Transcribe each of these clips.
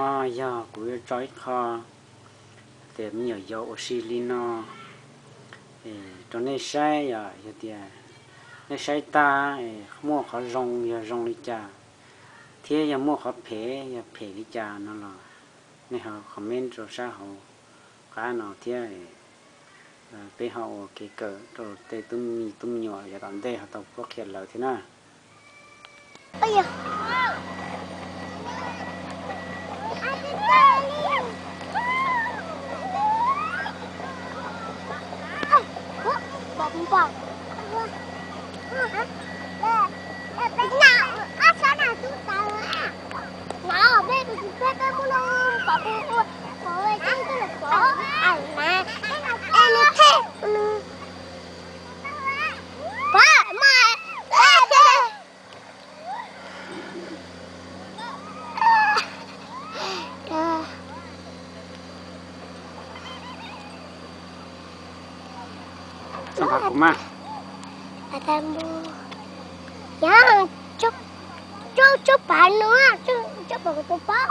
Yog kuv yuav tso ib qho tias me nyuam yaus ua si li no rau nej saib, yog tias nej saib tag muaj qhov zoo yog zoo li cas, thiab yog muaj qhov phem yog phem li cas no los nej ho comment rau sab hauv qab no thiab. Peb ho ua kev kawm rau tej tub me tub me nyuam yav tom ntej ho tau pub qhia lawv thiab na. Txhob phav kuv mas. Yog, tsob phav no, tsob phav kuv tus pab,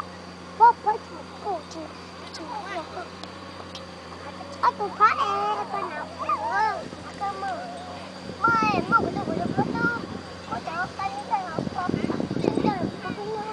pab pab tsis, ob tug phab es pab na, pab muaj, muaj kuv tus kuv tus pab tub, kuv cov pab tub, pab tub, pab tub.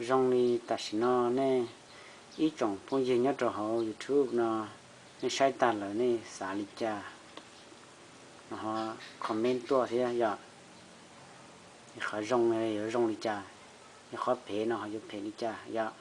Zoo li tam sim no nej ib tsoom phooj ywg nyob rau hauv YouTube no, nej saib tag lawm nej xav li cas no ho comment tuaj thiab yom. Qhov zoo yuav zoo li cas, qhov phem no ho yuav phem li cas yom.